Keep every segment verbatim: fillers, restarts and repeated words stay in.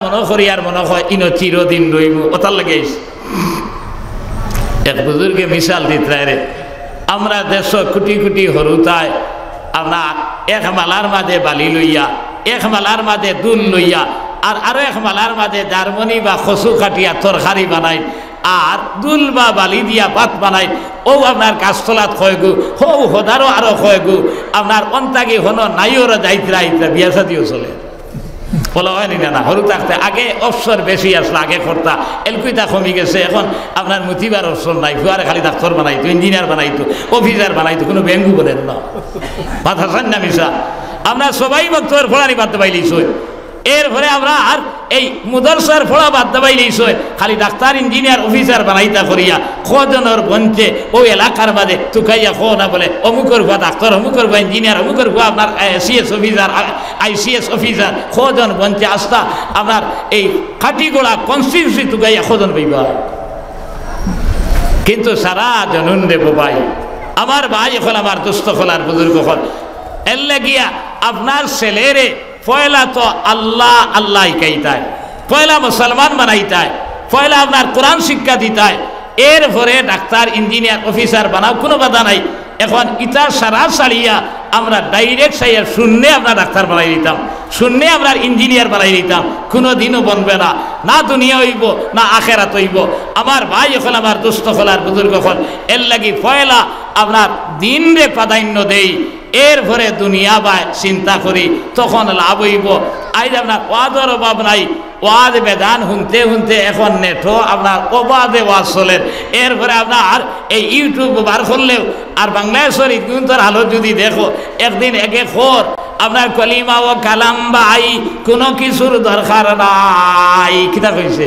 মনো করি আর মনো কয় ইনো চিরদিন রইমু, অতার লাগি আইছি। এক বুজুর্গে মিসাল দিতরা রে, আমরা দেশো কুটি কুটি হুরুতায় আপনার এক মালার মাঝে বালি লইয়া, এক মালার মাঝে দুল লইয়া, আর আরো এক মালার মাঝে জার্মনি বা কচু কাটিয়া তরকারি বানাইন, আর দুল বা বালি দিয়া ভাত বানাইন। অউ আপনার গাছতলাত কয়গু, হউ হদারো আরো কয়গু, আপনার অন্তাগি হনো নাইওরো যাইতরা আইতরা বিয়া শাদিও চলে। বলা অয়নি না, না, হুরু থাকতে আগে অবসর বেশি আছলা, আগে করতা, এলকুইতা কমি গেছে। এখন আপনার মুতিবার অবসর নাই, ফুয়ারে খালি ডাক্তার বানাইতো, ইঞ্জিনিয়ার বানাইতো, অফিসার বানাইতো, কুনু বেঙ্গু বলেন না। মাথা সান না মিছা। আমরা সবাই বক্তব্যের ফড়ানি বাদ দেবাই লিছই। এরপরে আমরা আর এই মুদরসার ফড়া বাদ দেবাই লিছই, খালি ডাক্তার, ইঞ্জিনিয়ার, অফিসার বানাইতা করিয়া কজনর বঞ্চে অউ এলাকার মাঝে তুকাইয়া কও না বলে, অমুকর ফুয়া ডাক্তার, অমুকর ফুয়া ইঞ্জিনিয়ার, অমুকর ফুয়া আপনার সিএস অফিসার, আইসিএস অফিসার, কজন বঞ্চে আস্তা আপনার এই কাটিগড়া কনস্টিটিউয়েন্সি তুকাইয়া কজন পাইবা? কিন্তু সারা জনন রে বাবাই, আমার ভাই অকল, আমার দোস্ত অকল আর বুজুর্গ অকল, এর লাগিয়া আপনার ছেলেরে পয়লা তো আল্লাহ আল্লাহ হিকাইতায়, পয়লা মুসলমান বানাইতায়, পয়লা আপনার কোরআন শিক্ষা দিতায়, এরপরে ডাক্তার, ইঞ্জিনিয়ার, অফিসার বানাও, কুনু বাধা নাই। এখন ইতা সারা ছাড়িয়া আমরা ডাইরেক্ট চাইয়া শূন্যে আমরা ডাক্তার বানাই দিতাম, শূন্যে আমরা ইঞ্জিনিয়ার বানাই দিতাম, কুনুদিনও বনবে না, না দুনিয়া অইবো না আখেরাত অইবো। আমার ভাই অকল, আমার দোস্ত অকল আর বুজুর্গ অকল, এর লাগি পয়লা আপনার দিনরে প্রাধান্য দেই, এরপরে দুনিয়া বায় চিন্তা করি, তখন লাভ অইবো। আইজ আপনার ওয়াজর অভাব নাই, ওয়াজ বেদান হুনতে হুনতে এখন নেটো আপনার অবাধে ওয়াজ চলের। এরপরে আপনার এই YouTube বার করলেও আর বাংলাদেশর ইগুন্তর হালত যদি দেখো, একদিন একে খর আপনার কলিমা ও কালাম ভাই, কুনু কিছুর দরকার নাই। কিতা কইছে?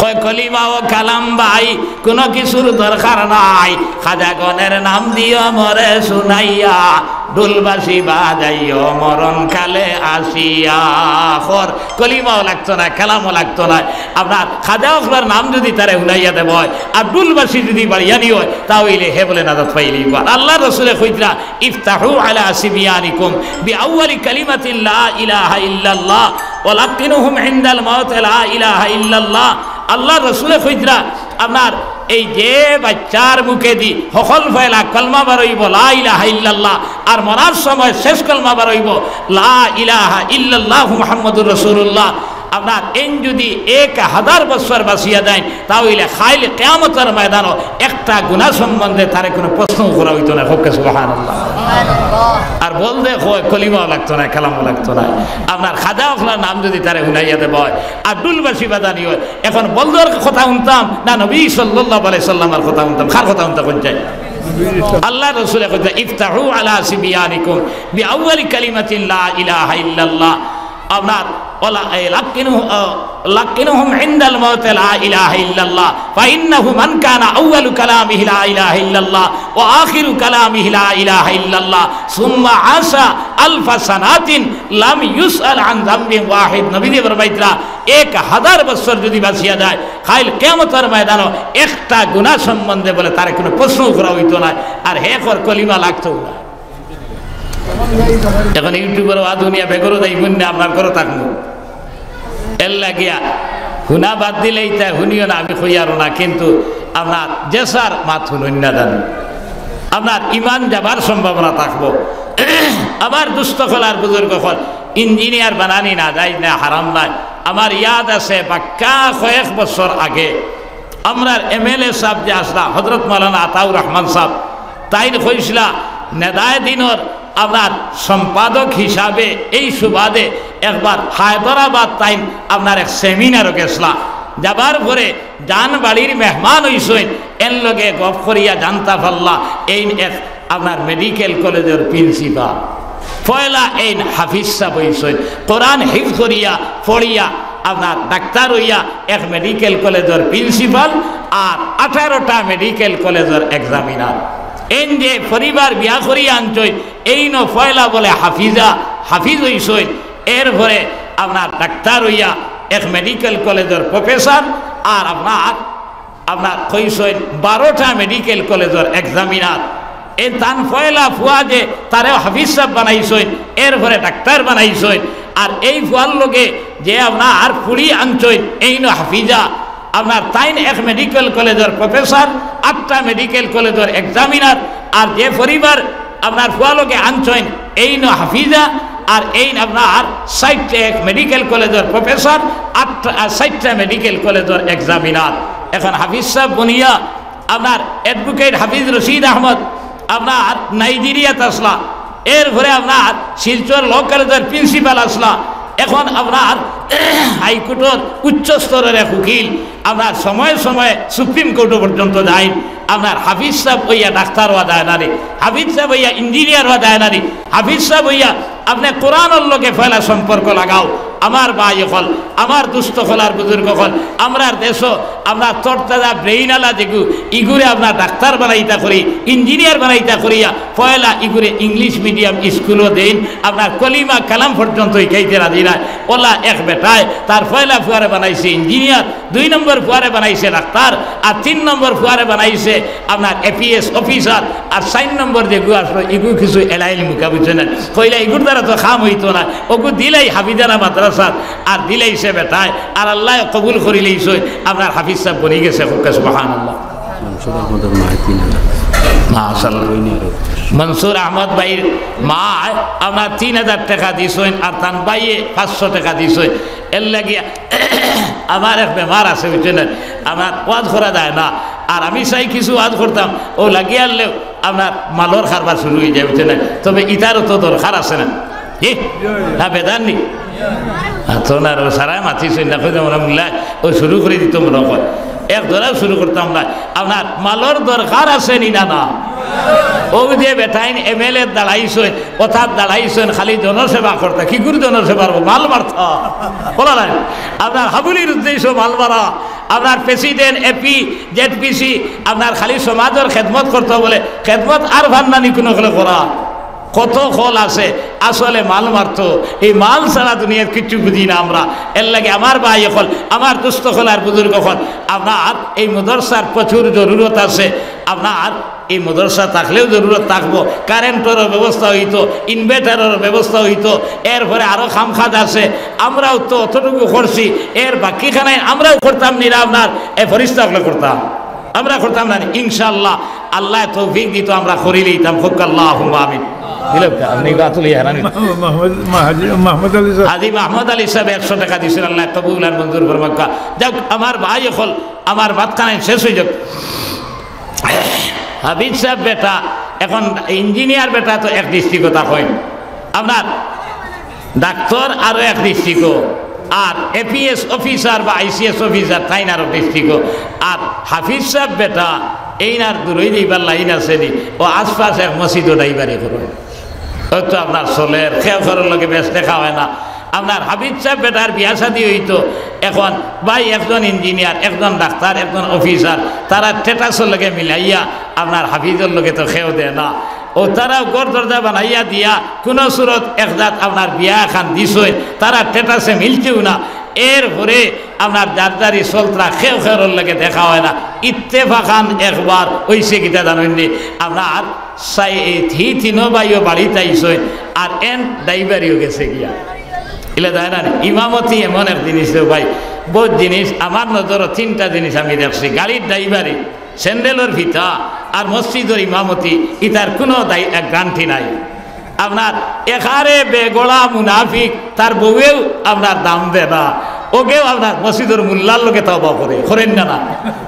কয়, "কলিমা ও কালাম ভাই, কুনু কিছুর দরকার নাই। খাজাগণের নাম দিও মরে শুনাইয়া, ডুলবাঁশি বাজাইও মরণকালে আসিয়া।" খর, কলিমাও লাগতো না, কালামও লাগতো না। আপনার খাজা অকলর নাম যদি তারে হুনাইয়া দেওয়া অয়, আর ডুলবাঁশি যদি বাড়িয়া নি অয়, তা অইলে হে বলে নাজাত পাইলিবা। আল্লার রসুলে কইতরা, "ইফতাহু আলা সিবিয়ানিকুম বিআউয়ালি কালিমাতিন লা ইলাহা ইল্লাল্লাহ ওয়া লাক্কিনুহুম ইনদাল মাউত লা ইলাহা ইল্লাল্লাহ।" আল্লার রসুলে কইতরা, আপনার এই যে বাইচ্চার মুখেদি হকল পয়লা কলমা বারইবো, লা ইলাহা ইল্লাল্লাহ, আর মরার সময় শেষ কলমা বারইবো, লা ইলাহা ইল্লাল্লাহু মুহাম্মাদুর রাসূলুল্লাহ। আপনার এইন যদি এক হাজার বছর বাঁচিয়া যাইন, তা অইলে কাইল কিয়ামতর ময়দানো একটা গুনা সম্বন্ধে তারে কুনু প্রশ্ন করা অইতো না। কউক্কা সুবহানাল্লাহ। আর বলদে কয়, কলিমাও লাগতো না, কালামও লাগতো না। আপনার খাজা অকলর নাম যদি তারে হুনাইয়া দেওয়া অয়, আর ডুলবাঁশি বাজানি অয়, এখন বলদর কথা হুনতাম না নবী সাল্লাল্লাহু আলাইহি সাল্লামর কথা হুনতাম? কার কথা হুনতাম? কইন চাই? আল্লার রসুলে কইতরা, "ইফতাহু আলা সিবিয়ানিকুম বিআউয়ালি কালিমাতিন লা ইলাহা ইল্লাল্লাহ।" আপনার ওলা, এ, লাক্কিনু-, আ, "লাক্কিনুহুম ইনদাল মাউত লা ইলাহা ইল্লাল্লাহ, ফাইন্নাহু মান কানা আউয়ালু কালামিহি লা ইলাহা ইল্লাল্লাহ ওয়া আখিরু কালামিহি লা ইলাহা ইল্লাল্লাহ, সুম্মা আশা আলফা সানাতিন লাম ইউসআল আন যামবিন ওয়াহিদ।" নবীজি ফরমাইতরা, এক হাজার বছর যদি বাঁচিয়া যায়, কাইল কিয়ামতর ময়দানো একটা গুনা সম্বন্ধে বলে তারে কুনু প্রশ্ন করা অইতো না, আর হে কর কলিমা লাগতো না। এখন YouTubeর ওয়াজ হুনিয়া বেগরো যাইবো না, আপনার ঘরো থাকবো। এর লাগিয়া হুনা বাদ দিলে ইতা হুনিও না, আমি কইয়ারও না, কিন্তু আপনার যেসার মাত হুনইন না জানি, আপনার ইমান যাবার সম্ভাবনা থাকবো। আমার দুস্ত অকল আর বুজুর্গ অকল, ইঞ্জিনিয়ার বানানি না যায় না, হারাম নাই। আমার ইয়াদ আছে, বাক্কা কয়েক বছর আগে আমরার এমএলএ সাব যে আছলা, হযরত মাওলানা আতাউর রহমান সাব, তাইন কইছলা, নেদায়ে দ্বীনর আপনার সম্পাদক হিসাবে এই সুবাদে একবার হায়দরাবাদ তাইন আপনার এক সেমিনারো গেছলা। যাবার পরে জান বাড়ির মেহমান অইছইন, এন লগে গপ করিয়া জানতা পারলা, এইন এক আপনার মেডিকেল কলেজর প্রিন্সিপাল। পয়লা এইন হাফিজ সাব অইছইন, কোরআন হিফজ করিয়া, পড়িয়া আপনার ডাক্তার অইয়া এক মেডিকেল কলেজর প্রিন্সিপাল আর আঠারোটা মেডিকেল কলেজর এক্সামিনার। এইন যে পরিবার বিয়া করিয়া আনছইন, এইনও পয়লা বলে হাফিজা, হাফিজ অইছইন, এরপরে আপনার ডাক্তার অইয়া এক মেডিকেল কলেজর প্রফেসর আর আপনার আপনার কইছইন বারোটা মেডিকেল কলেজর এক্সামিনার। এ তান পয়লা ফুয়া যে তারে হাফিজ সাব বানাইছইন, এরপরে ডাক্তার বানাইছইন। আর এই ফুয়ার লগে যে আপনার ফুড়ি আনছইন, এইনও হাফিজা, আপনার তাইন এক মেডিকেল কলেজর প্রফেসর, আটটা মেডিকেল কলেজর এক্সামিনার। আর যে পরিবার আপনার ফুয়া লগে আনছইন, এইনও হাফিজা, আর এইন আপনার চাইরটা এক মেডিকেল কলেজর প্রফেসর, আটটা, আর চাইরটা মেডিকেল কলেজর এক্সামিনার। এখন হাফিজ সাব বনিয়া আপনার অ্যাডভোকেট হাফিজ রশিদ আহমদ আপনার নাইজেরিয়াত আছলা, এরপরে আপনার শিলচর ল কলেজর প্রিন্সিপাল আছলা, এখন আপনার হাইকোর্টর উচ্চ স্তরর এক উকিল, আপনার সময়ে সময়ে সুপ্রিম কোর্টও পর্যন্ত যাইন। আপনার হাফিজ সাব অইয়া ডাক্তার অওয়া যায় না নি, হাফিজ সাব অইয়া ইঞ্জিনিয়ার অওয়া যায় না নি, হাফিজ সাব অইয়া আপনে কোরআনর লগে পয়লা সম্পর্ক লাগাও। আমার ভাই অকল, আমার দুস্ত অকল আর বুজুর্গ অকল, আমরার দেশো আপনার তরতাজা ব্রেইন আলা যেগু, ইগুরে আপনার ডাক্তার বানাইতা করি, ইঞ্জিনিয়ার বানাইতা করিয়া পয়লা ইগুরে ইংলিশ মিডিয়াম স্কুলো দেইন, আপনার কলিমা কালাম পর্যন্ত হিকাইতে রাজি নায়। অলা এক বেটায় তার পয়লা ফুয়ারে বানাইছে ইঞ্জিনিয়ার, দুই নম্বর ফুয়ারে বানাইছে ডাক্তার, আর তিন নম্বর ফুয়ারে বানাইছে আপনার এপিএস অফিসার, আর চাইর নম্বর যেগু আছলো, ইগু কিছু এলাইল মুখা, বুঝছইন না? কইলা, "ইগুর দ্বারা তো কাম অইতো না, অগু দিলাই হাফিজানা মাদ্রাসাত, আর দিলাইছে বেটায়, আর আল্লায় কবুল করিলাইছইন, আপনার হাফিজ সাব বনি গেছে।" কউক্কা সুবহানাল্লাহ। মনসুর আহমদর মায় তিন হাজার। মাশাআল্লাহ। মনসুর আহমদ ভাইর মায় আপনার তিন হাজার টেকা দিছইন, আর তান ভাইয়ে পাঁচশো টেকা দিছইন। এর লাগিয়া আমার এক বেমার আছে, বুঝছইন না? আমার ওয়াজ করা যায় না, আর আমি চাই কিছু ওয়াজ করতাম, অউ লাগিয়া আরলেও আপনার মালর কারবার শুরু অইযায়, বুঝছইন না? তবে ইতারও তো দরকার আছে না, কি? না, বেজার নি? আর তো না, সারায় মাতিছইন না, কইতাম আমরা মুল্লায় অউ শুরু করি দিতো মনে কয়। এক ধরাও শুরু করতাম না। আপনার মালর দরকার আছে নি না, না? অউ যে বেটাইন এমএলএ দাঁড়াইছইন, অতাত দাঁড়াইছইন খালি জনসেবা করতা, কিগুর জনসেবা করতা? মাল মারতা। বলা নাই? আপনার হাবুলির উদ্দেশ্য মাল মারা, আপনার প্রেসিডেন্ট, এপি, জেডপিসি, আপনার খালি সমাজর খেদমত করতা বলে, খেদমত আর ফান্নানি কুনু অকলে করা। কত অকল আছে আসলে মাল মারতো, এই মাল ছাড়া দুনিয়ার কিচ্ছু বুঝি না আমরা। এর লাগি আমার ভাই অকল, আমার দুস্ত অকল আর বুজুর্গ অকল, আপনার এই মাদ্রাসার প্রচুর জরুরত আছে। আপনার এই মাদ্রাসা থাকলেও জরুরত থাকবো, কারেন্টর ব্যবস্থা অইতো, ইনভার্টারর ব্যবস্থা অইতো, এরপরে আরো কাম কাজ আছে। আমরাও তো অতটুকু করছি, এর বাকিখানায় আমরাও করতাম নি না, আপনার এ ফিরিস্তা অকলে করতা, আমরা করতাম না নি। ইনশাআল্লাহ, আল্লায় তৌফিক দিতো, আমরা করিলিতাম। কউক্কা আল্লাহুম্মা আমিন। দিলে আপনি গাতুলি হারানি। মাহমুদ, মাহাজি, মাহমুদ আলী সাহেব। হাজি মাহমুদ আলী সাহেব একশো টেকা দিছইন, আল্লায় কবুল আর মঞ্জুর ফরমাউক্কা। যাউক, আমার ভাই অকল, আমার ভাতখানাইন শেষ অইযাউক। হাফিজ সাব বেটা, এখন ইঞ্জিনিয়ার বেটা তো এক দৃষ্টিকোণ অইন, আপনার ডাক্তার আরো এক দৃষ্টিকোণ, আর এপিএস অফিসার বা আইসিএস অফিসার তাইন আরো দৃষ্টিকোণ। আর হাফিজ সাব বেটা, এইন আর দূরই যাইবার লাইন আছে নি, অউ আশপাশ এক মসজিদো ড্রাইভারি করইন। অউ তো আপনার চলের, কেউ কারোর লগে বেশ দেখা অয় না। আপনার হাফিজ সাব বেটার বিয়া শাদি অইতো, এখন ভাই একজন ইঞ্জিনিয়ার, একজন ডাক্তার, একজন অফিসার, তারা স্ট্যাটাসর লগে মিলাইয়া আপনার হাফিজর লগে তো কেউ দেয় না। অউ তারা ঘর দরজা বানাইয়া দিয়া কুনু সুরত এক জাত আপনার বিয়া এখান দিছইন, তারা স্ট্যাটাসে মিলছেও না। এরপরে আপনার যার যারই চলতরা, কেউ কারোর লগে দেখা অয় না। ইত্তেফাকান একবার অইছে কিতা জানইন নি, আপনার সাই-, এই তি-, তিনো ভাইও বাড়িত আইছইন, আর এইন ড্রাইভারিও গেছে গিয়া। ইলা যায় না নি? ইমামতি এমন এক জিনিস রে ভাই, বউত জিনিস, আমার নজরো তিনটা জিনিস আমি দেখছি, গাড়ির ড্রাইভারি, স্যান্ডেলর ফিতা, আর মসজিদর ইমামতি, ইতার কুনু দায়-, গ্যারান্টি নাই। আপনার একেবারে বেগড়া মুনাফিক, তার বউয়েও আপনার দাম দেয় না, অগেও আপনার মসজিদর মুল্লার লগে তওবা করে, করেন না না?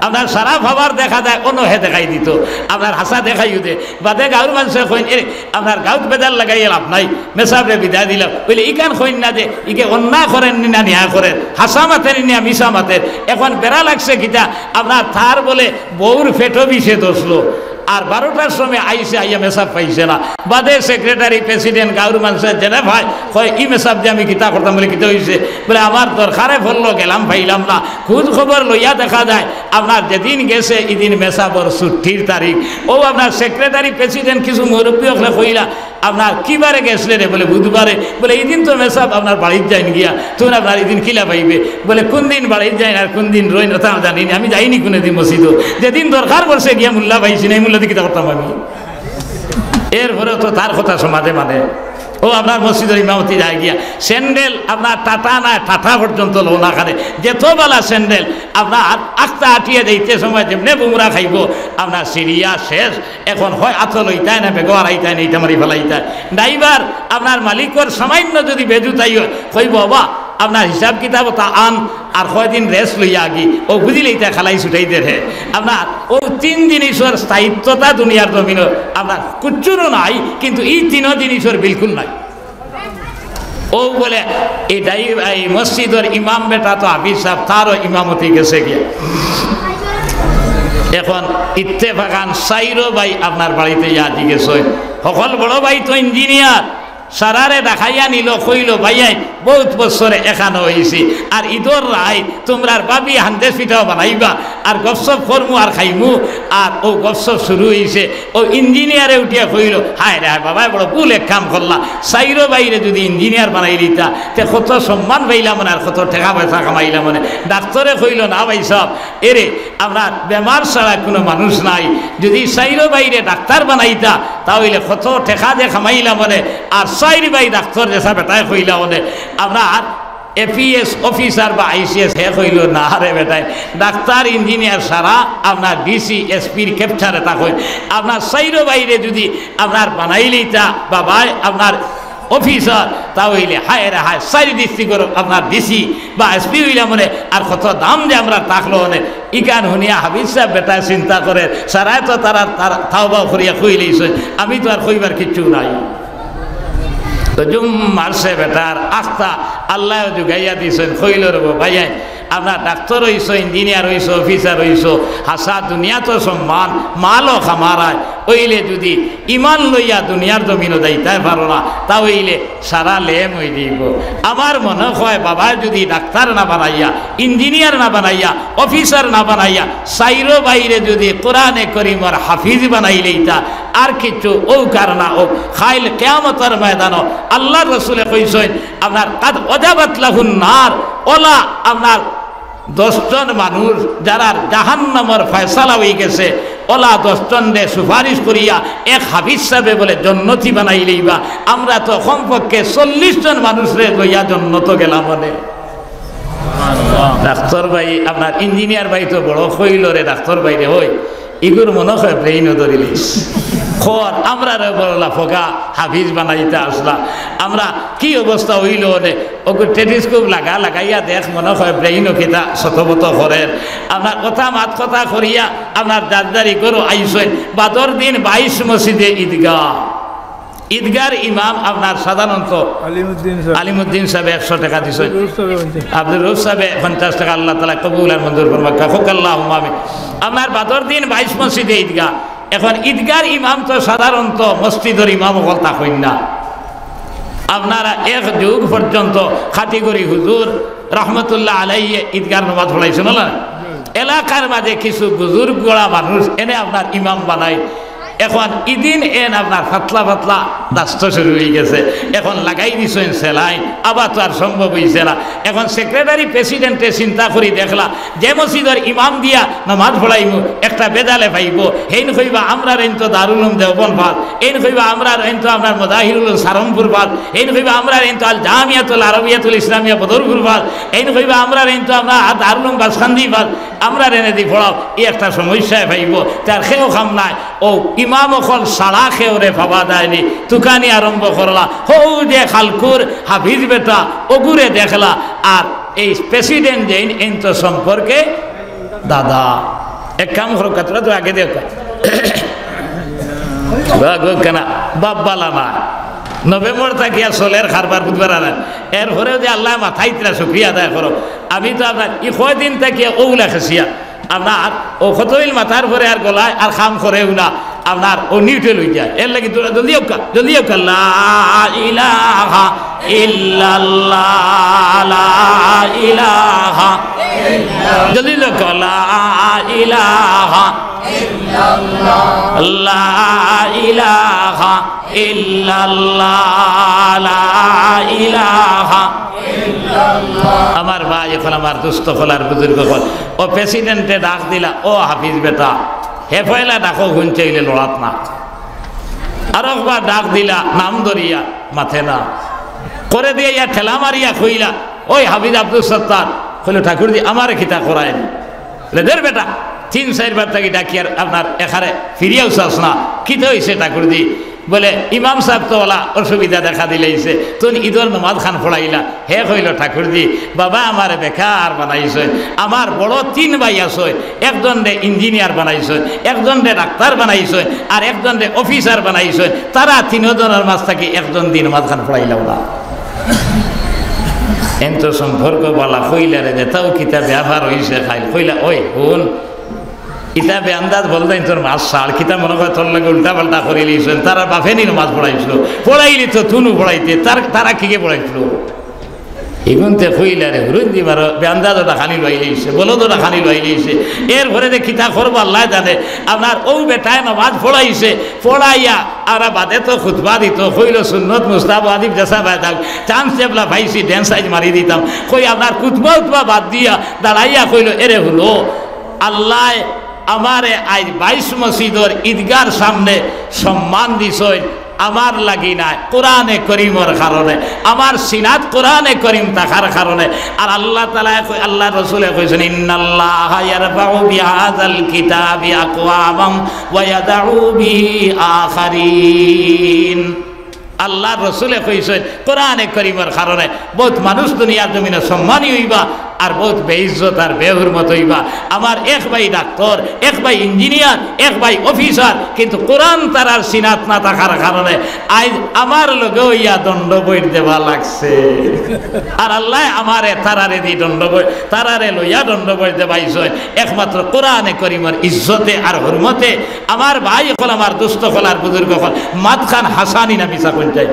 আপনার সারা পাওয়ার দেখা যায়, অনো হে দেখাই দিতো, আপনার হাছা দেখাইও দে। বাদে গাউর মানষে কইন, "এ, আপনার গাউত বেজার লাগাইয়া লাভ নাই, মেসাবরে বিদায় দিলাম।" অইলে ইখান কইন না যে, "ইগে অন্যায় করের নি না ন্যায় করের, হাছা মাতের নি না মিছা মাতের।" এখন বেড়া লাগছে কিতা, আপনার তার বলে বউর পেটো বিষে ধরছিল, আর বারোটার সময় আইছে, আইয়া মেসাব পাইছে না। বাদে সেক্রেটারি, প্রেসিডেন্ট, গাউর মানষে যেনে পায়, কয়, "ই মেসাব দিয়া আমি কিতা করতাম?" বলে, "কিতা অইছে?" বলে, "আমার দরকারে পড়লো, গেলাম, পাইলাম না।" খোঁজ খবর লইয়া দেখা যায়, আপনার যেদিন গেছে, ইদিন মেসাবর ছুটির তারিখ। অউ আপনার সেক্রেটারি, প্রেসিডেন্ট, কিছু মুরব্বি অকলে কইলা, "আপনার কিবারে গেছলে রে?" বলে, "বুধবারে।" বলে, "ইদিন তো মেসাব আপনার বাড়িত যাইন গিয়া, তুমরা আপনার ইদিন কিলা পাইবে?" বলে, "কুনদিন বাড়িত যাইন আর কুনদিন রইন, অতা জানি না, আমি যাইনি কুনুদিন মসজিদো। যেদিন দরকার পড়ছে গিয়া মুল্লা পাইছি না, ই মুল্লাদি কিতা করতাম আমি?" এরপরে তো তার কথা সমাজে মানে। ও আপনার মসজিদর ইমামতি যায় গিয়া, স্যান্ডেল আপনার টাটা নায়, টাটা পর্যন্ত লও না খানে, যেত বালা স্যান্ডেল আপনার আখতা আটিয়া যাইতে সময় যেমনে বুমরা খাইবো, আপনার সিরিয়া শেষ। এখন হয় আতো লইতায় না বেগো আড়াইতায় না, ইটা মারি ফেলাইতায়। ড্রাইভার আপনার মালিকর সামান্য যদি বেজুতাই হয়, কইবো, "বাবা, আপনার হিসাব কিতাব তা আন, আর কয়দিন রেস্ট লইয়া আগি।" ও বুঝিলে ইটা খালাই ছুটাই দের হে। আপনার ও তিন জিনিসর স্থায়িত্বতা দুনিয়ার জমিনো আপনার কুচ্ছুরও নাই, কিন্তু এই তিনও জিনিসর বিলকুল নাই। ও বলে, এটাই এই মসজিদর ইমাম বেটা তো হাফিজ সাহেব, তারও ইমামতি গেছে গিয়া। এখন ইত্তেফাকান চাইরো ভাই আপনার বাড়িত ইয়া দি গেছে। হকল বড় ভাই তো ইঞ্জিনিয়ার, সারারে দেখাইয়া নিল, কইল, "ভাইয়াইন, বহুত বছরে এখানো অইছি।" আর ইদর রাইত তুমরার ভাবি হান্দেশ পিঠাও বানাইবা, আর গপসপ করমু আর খাইমু। আর ও গপসপ শুরু অইছে, ও ইঞ্জিনিয়ারে উঠিয়া কইল, "হায় রে হায়, বাবায় বড় ভুল এক কাম করলা, চাইরো ভাইরে যদি ইঞ্জিনিয়ার বানাইলিতা, তে কত সম্মান পাইলাম অনে, আর কত টেকা পয়সা কামাইলাম অনে।" ডাক্তরে কইল, "না ভাই সাহেব, এরে আপনার বেমার ছাড়া কোনো মানুষ নাই, যদি চাইরো ভাইরে ডাক্তার বানাইতা, তা অইলে কত টেকা যে কামাইলাম অনে, আর চাইর ভাই ডাক্তার যেসা বেটায় কইলা অনে, আপনার এপিএস অফিসার বা আইসিএস।" হে কইল, "না রে বেটায়, ডাক্তার ইঞ্জিনিয়ার সারা আপনার ডিসি এসপির ক্যাপচারে তা কই, আপনার চাইরো ভাইরে যদি আপনার বানাইলিতা বাবায় আপনার অফিসার, তা অইলে হায় রে হায়, চাইর ডিস্ট্রিক্টর আপনার ডিসি বা এসপি অইলাম অনে, আর কত দাম যে আমরার থাকলো অনে।" ইখান হুনিয়া হাফিজ সাহেব বেটায় চিন্তা করের, সারায় তো তারা তাওবা করিয়া কইলিছইন, আমি তো আর কইবার কিচ্ছু নাই। তো জুম মারছে বেটার আখতা, আল্লায় জুগাইয়া দিছইন, কইল, "রে বা ভাইয়াইন, আপনার ডাক্তার অইছো, ইঞ্জিনিয়ার অইছো, অফিসার অইছো, হাছা দুনিয়াত সম্মান, মালও কামারায়, অইলে যদি ইমান লইয়া দুনিয়ার জমিনো যাইতায় পারো না, তা অইলে সারা লেম অই যাইবো।" আমার মনে হয় বাবায় যদি ডাক্তার না বানাইয়া, ইঞ্জিনিয়ার না বানাইয়া, অফিসার না বানাইয়া, চাইরো ভাইরে যদি কোরআনে করিমর হাফিজ বানাইলিতা, আর কিচ্ছু অউক আর না অউক, কাইল কিয়ামতর ময়দানো আল্লার রসুলে কইছইন, আপনার কাদ ওয়াজাবাত লাহুন নার, অলা আপনার দশজন মানুষ যারার জাহান্নামর ফয়সালা অইগেছে, অলা দশজনরে সুপারিশ করিয়া এক হাফিজ সাবে বলে জন্নতি বানাইলিবা। আমরা তো কমপক্ষে চল্লিশজন মানুষরে লইয়া জন্নতো গেলাম অনে। ডাক্তার ভাই, আপনার ইঞ্জিনিয়ার ভাই তো বড় কইল রে, ডাক্তার ভাইরে, "ওই, ইগুর মনে হয় ব্রেইনও ধরিলিস। খর, আমরারে বড় লাফগা হাফিজ বানাইতা আসলা। আমরা কি অবস্থা অইল অনে?" ওগু টেলিস্কোপ লাগা, লাগাইয়া দেখ, মনে হয় ব্রেইনও কিতা শতবত করের। আপনার কথা মাত কথা করিয়া আপনার দারদারি করো আইসইন। বাদর দিন বাইশ মসজিদে ঈদগাহ। ঈদগার ইমাম আপনার সাধারণত আলিমুদ্দিন সাহেব। আলিমুদ্দিন সাহেব একশো টাকা দিছইন। আব্দুর রউফ সাহেব পঞ্চাশ। আব্দুর রউফ সাহেব পঞ্চাশ টাকা, আল্লাহ তাআলা কবুল আর মঞ্জুর ফরমাক। কউক্কা আল্লাহুম্মা আমিন। আপনার বাদর দিন বাইশ মসজিদে ঈদগাহ। এখন ঈদগার ইমাম তো সাধারণত মসজিদর ইমাম অকল থাকইন না। আপনারা এক যুগ পর্যন্ত খাতিগরি হুজুর রহমতুল্লাহ আলাইহি ঈদগার নমাজ পড়াইছইন না? এলাকার মাঝে কিছু বুজুর্গ গোড়া মানুষ এনে আপনার ইমাম বানাই। এখন ইদিন এন আপনার ফাতলা ফাতলা দাস্ত শুরু অইগেছে। এখন লাগাই দিছইন সেলাইন, আবার তো আর সম্ভব অইছে না। এখন সেক্রেটারি প্রেসিডেন্টে চিন্তা করি দেখলা, যে মসজিদর ইমাম দিয়া নমাজ পড়াইমু, একটা বেজালে পাইবো, হেইন কইবা, "আমরার এইন তো দারুল উলুম দেওবন্দ পাল", এইন কইবা, "আমরার এইন তো আপনার মজাহিরুল উলুম সারমপুর পাল", এইন কইবা, "আমরার এইন তো আল জামিয়াতুল আরবিয়াতুল ইসলামিয়া বদরপুর পাল", এইন কইবা, "আমরার এইন তো আপনার দারুল উলুম বাসকান্দি পাল, আমরার এনে দি পড়াও", ই একটা সমস্যায় পাইবো। তার কেউ কাম নাই, ও ইমাম অকল ছাড়া কেউরে পাওয়া যায়নি। তুকানি আরম্ভ করলা, হউ যে খালকুর হাফিজ বেটা, অগুরে দেখলা, আর এই প্রেসিডেন্ট যেইন, এইন তো সম্পর্কে দাদা, এক কাম করো, কতটা তো আগে দেখো। বাবা গো, কেনা বাপ বালা না। নভেম্বর থাকিয়া চলের কারবার বুধবার আনার। এরপরেও যে আল্লায় মাথাইতরা শুকরিয়া আদায় করো। আমি তো আপনার ই কয়দিন থাকিয়া অউলা খেছিয়া। আপনার ও কতইল মাথার পরে আর গলায় আর কাম করেও না। আপনার ও নিউট্রাল অই যায়। এর লাগি জলদি অউক্কা, জলদি অউক্কা। লা ইলাহা ইল্লাল্লাহ, লা ইলাহা। জলদি অউক্কা, লা ইলাহা ইল্লাল্লাহ, লা ইলাহা ইল্লাল্লাহ, লা ইলাহা ইল্লাল্লাহ। আমার ভাই, অখন আমার দুস্ত অকল আর বুজুর্গ অকল, ও প্রেসিডেন্টে ডাক দিলা, "ও হাফিজ বেটা, হে পয়লা ডাকো, হুনছে অইলে লড়াত না।" আরো একবার ডাক দিলা, নাম ধরিয়া, মাতে না। করে দিয়া ইয়া ঠেলা মারিয়া কইলা, "ওই হাফিজ আব্দুস সত্তার।" কইলো, "ঠাকুরজি, আমারে কিতা করাইন?" বলে, "দের বেটা, তিন চাইরবার থাকি ডাকিয়ার আপনার এখারে ফিরিয়াও চাস না, কিতা অইছে ঠাকুরজি?" বলে, "ইমাম সাব তো ওলা অসুবিধা দেখা দিলাইছে, তুই ইদর নমাজ খান পড়াইলা।" হে কইলো, "ঠাকুরজি, বাবা আমারে বেকার বানাইছইন, আমার বড় তিন ভাই আছইন, একজনরে ইঞ্জিনিয়ার বানাইছইন, একজনরে ডাক্তার বানাইছইন, আর একজনরে অফিসার বানাইছইন, তারা তিনজনর মাঝ থাকি একজন দি নমাজ খান পড়াইলাও না।" এন তো সম্পর্ক বালা কইলা রে, যে তাও কিতা ব্যাপার অইছে খাইল। কইলা, "ওই হুন, ইতা বেআন্দাজ বলদাইন তোর মাছ ছাড়, কিতা মনে করে তোর লগে উল্টা পাল্টা করিলিছইন, তারা বাফে নি নমাজ পড়াইছিল, পড়াইলি তো তুনু পড়াইতে, তার, তারা কিগে পড়াইছিল?" ইগুনতে কইলা রে, হুরুন দি মারো, বেআন্দাজ ওটা খানি লইলিছে, বলো তো ওটা খানি লইলিছে। এরপরে যে কিতা করবো আল্লাহ জানে। আপনার ও বেটায় নমাজ পড়াইছে, পড়াইয়া আমরা বাদে তো খুতবা দিত, কইলো সুন্নত মুস্তাহাব ওয়াজিব যেসা বায় থাক, চান্স যেবলা পাইছি ড্যান্স সাইজ মারি দিতাম। কই আপনার খুতবা উতবা বাদ দিয়া দাঁড়াইয়া কইলো, "এরে হুনো, আল্লাহ আমারে আইজ বাইশ মসজিদর ঈদগার সামনে সম্মান দিছইন, আমার লাগি নায়, কোরআনে করিমর কারণে। আমার সিনাত কোরআনে করিম থাকার কারণে।" আর আল্লাহ তাআলায় কই-, আল্লাহর রসুলে কইছইন, "ইন্নাল্লাহা ইয়ারফাউ বিহাযাল কিতাবি আকওয়ামান ওয়া ইয়াদাউ বিহি আখারিন।" আল্লাহর রসুলে কইছইন, কোরআনে করিমর কারণে বউত মানুষ দুনিয়ার জমিনো সম্মানী অইবা, আর বউত বেইজ্জত আর বেহুরমত অইবা। আমার এক ভাই ডাক্তার, এক ভাই ইঞ্জিনিয়ার, এক ভাই অফিসার, কিন্তু কোরআন তারার সিনাত না থাকার কারণে আইজ আমার লগে অইয়া দণ্ড বৈর দেওয়া লাগছে। আর আল্লাহ আমারে তারারে দি দণ্ড বৈর, তারারে লইয়া দণ্ড বৈর দেবাইছইন একমাত্র কোরআনে করিমর ইজ্জতে আর হুরমতে। আমার ভাই অকল, আমার দোস্ত অকল, আর বুজুর্গ অকল, মাতখান হাছা নি না মিছা কইন চাই?